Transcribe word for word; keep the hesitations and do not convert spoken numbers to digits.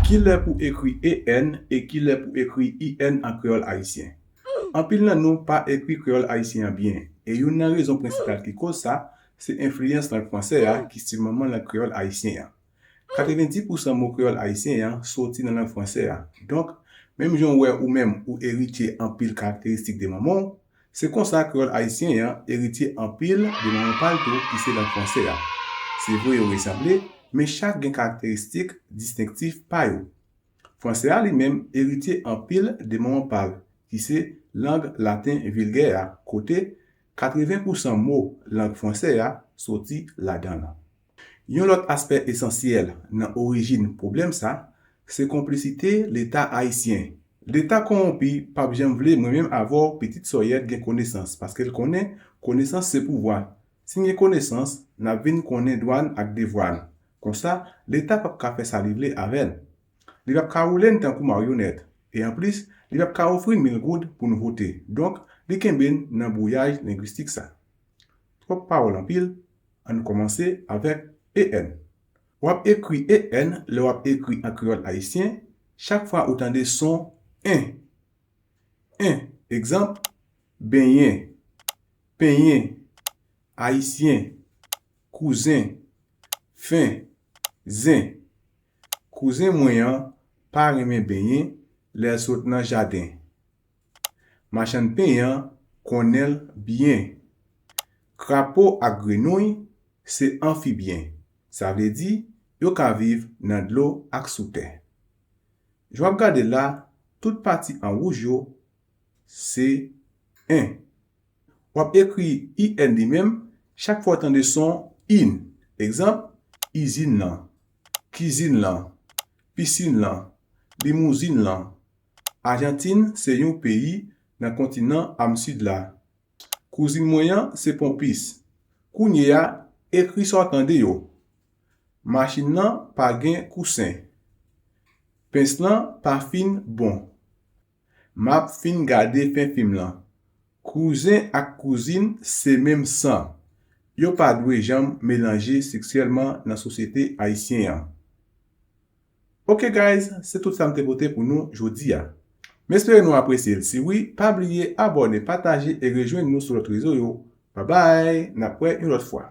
Kilè pou ekri E N e kilè pou ekri I N an kreyòl ayisyen? Anpil nan nou pa ekri kreyòl ayisyen an byen, e youn nan rezon prensipal ki koz sa, se enfliyans lang fransè a ki se manman lang kreyòl ayisyen an. Katrevenndis pousan mo kreyòl ayisyen an soti nan lang fransè a. Donk, menm jan w wè ou menm ou eritye anpil karakteristik de manman w, se konsa kreyòl ayisyen an eritye anpil de manman pa l tou ki se lang fransè a. Se vre yo resanble, men chak gen karakteristik distenktif pa yo. Fransè a li menm eritye anpil de manman pa l, ki se lang laten vilgè a, kote katreven pousan mo lang fransè a soti ladan l. Yon lòt aspè esansyèl nan orijin pwoblèm sa, se konplisite Leta ayisyen. Leta kowonpi p ap janm vle mwen menm avè w pitit sòyèt gen konesans, paske l konnen konesans se pouvwa. Si n gen konesans, n ap vin konnen dwa n ak devwa n. Konsa, Leta p ap ka fè sa li vle avè n. Li p ap ka woule n tankou maryonèt. E anplis, li p ap ka ofri n mil goud pou n vote. Donk, li kenbe n nan bwouyaj lengwistik sa. Twòp pawòl anpil, ann kòmanse avèk E N. W ap ekri E N lè w ap ekri an kreyòl ayisyen, chak fwa ou tande son en. En, egzanp, benyen, penyen, ayisyen, kouzen, fen, zen. Kouzen mwen an pa renmen benyen lè l sot nan jaden. Machann pen an konnen l byen. Krapo ak grenouy se anfibyen, sa vle di yo ka viv nan dlo ak sou tè. Jan w ap gade la, tout pati an wouj yo se en. W ap ekri I N li menm chak fwa w tande son in. Egzanp, izin lan, kizin lan, pisin lan, limouzin lan. Ajantin se yon peyi nan kontinan Amsid la. Kouzin mwen an se ponpis. Kounye a, ekri sa w tande yo. Machin nan pa gen kousen. Pens lan pa fin bon. M ap fin gade fen fim lan. Kouzen ak kouzin se menm san. Yo pa dwe janm melanje seksyèlman nan sosyete ayisyen an. Ok guys, se tout sa m te pote pou nou jodi a. M espere nou apresye l. Si wi, pa bliye abòne, pataje e rejwenn nou sou lòt rezo yo. Babay, n ap wè yon lòt fwa.